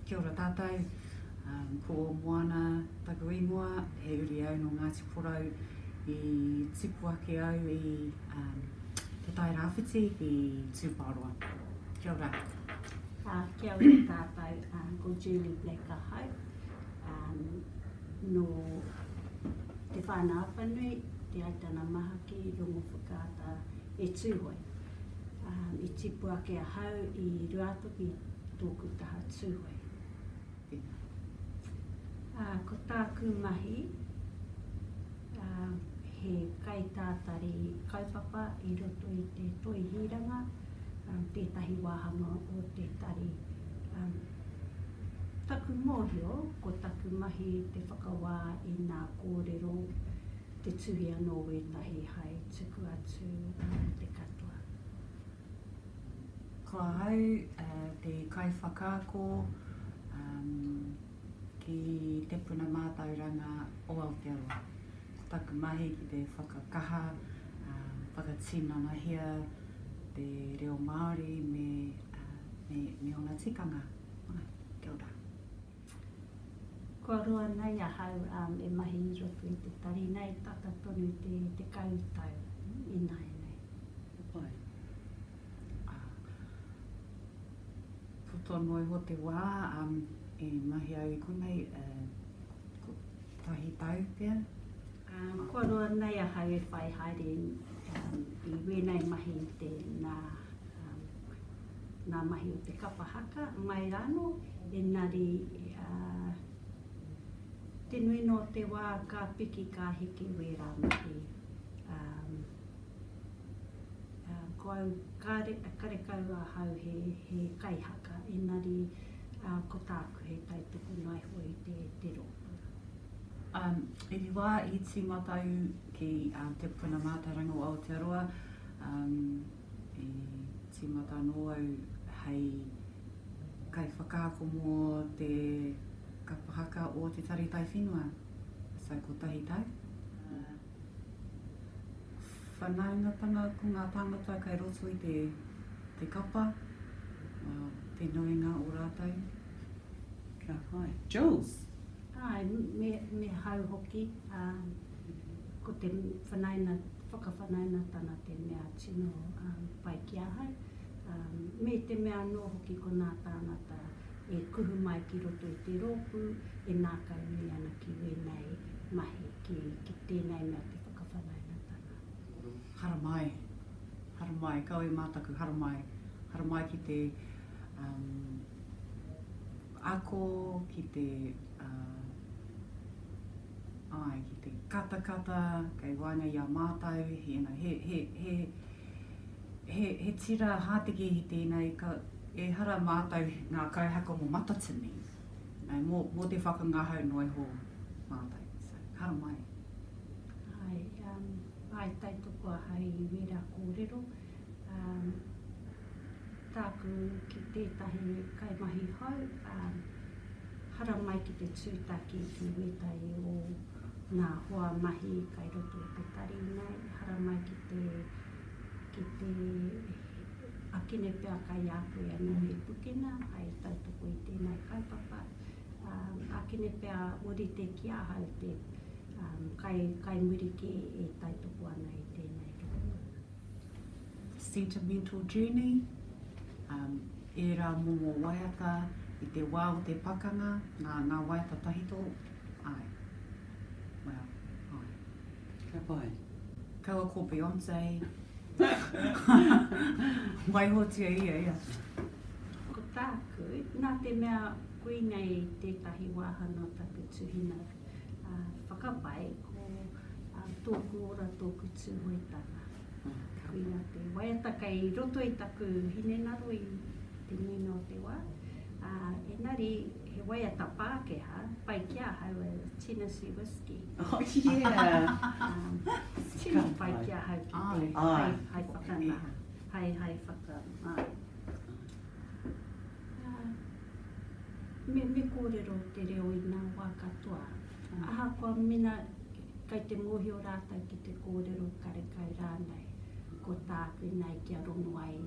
Kia ora tātou, ko Moana taku ingoa, he uri au nō Ngāti Porou, i tipu ake au i Te Tai Rāwhiti i Tūpāroa. Kia ora. Kia ora tātou, ko Julie Black ahau, nō Te Whānau-a-Apanui, Te Aitanga-a-Mahaki, Rongowhakaata e Tūhoe. I tipu ake ahau i Ruātoki tōku taha Tūhoe. Tēnā. Ko tāku mahi, he kaitātari kaupapa i roto i te Toi Hīranga, tētahi wāhanga o te tari. Taku mōhio, ko taku mahi te whakawā i nā kōrero te tuhi anō wētahi hai tuku atu mō te katoa. Ko ahau te kaiwhakaako ki Te Puna Mātauranga o Aotearoa. Ko taku mahi ki te whakakaha, whakatinanahia te reo Māori me ōna tikanga. Kia ora. Kua roa nei ahau e mahi i roto i te tari nei, tata tonu te 10 tau ināianei. Ka pai. Poto noa iho te wā e mahi au i konei, kotahi tau pea. Kua roa nei ahau e whai haere i wēnei mahi i te nā ngā mahi o te kapa haka mai rānō, engari te nuinga o te wā ka piki ka heke wērā mahi. Ko au, karekau ahau he kaihaka, engari ko tāku he tautoko noa iho i te rōpū. I te wā i tīmata au ki Te Puna Mātauranga o Aotearoa, I tīmata anō au hei kaiwhakaako mō te kapa haka o Te Tari Taiwhenua, so kotahi tau. Whanaungatanga ko ngā tāngata kei roto i te, te kapa, well, te nuinga o rātou. Ka pai. Jules? Āe, me, me hau hoki, ā, ko te whanauna, whakawhanaungatanga te mea tino pai ki ahau, me te mea anō hoki ko nā tāngata e kuhu mai ki roto i te rōpū e nākaunui ana ki wēnei mahi, ki, ki tēnei mea te whakawhanaungatanga. Haramai, haramai, kaua e mātaku, haramai, haramai ki te um, ako, ki te uh, Āe, ki te katakata kei waenga i a mātou, he, you know, he, he, he, he, he tira hātekehi tēnei, ka, ehara mātou ngā kaihaka mō Matatini, you know, mō, mō te whakangahau noa iho mātou, so, haramai. Āe, um, āe tautoko ahau i wērā kōrero. Um, tāku ki tētahi kaimahi hou, um, haramai ki te tūtaki ki wētahi o ngā hoa mahi kai roto i te tari nei, haramai ki te, ki te akene pea kai a koe anō he pukena hai tautoko i tēnei kaupapa, um, akene pea orite ki ahau te um, kai, kai muri kē e tautoko ana i tēnei rōpū. Sentimental Journey, um, ērā momo waiata i te wā o te pakanga, ngā, ngā waiata tahito, āe. Well, āe. Ka pai. Kaua ko Beyonce. Waihotia ia, ia. Ko tāku, nā te mea koinei tētahi wāhanga o taku tuhina whakapae, ko tōku ora, tōku Tūhoetanga. Koina te waiata kei roto i taku hinengaro i te nuinga o te wā. Engari, he waiata Pākehā, pai ki ahau a Tennessee Whiskey. Oh, yeah! Tino pai ki ahau ki te hai, hai whakangā, hai, hai whaka, āe. Me, me kōrero te reo i ngā wā katoa. Ahakoa mena kei te mōhio rātou ki te kōrero karekau rānei, ko tāku nei kia rongo ai.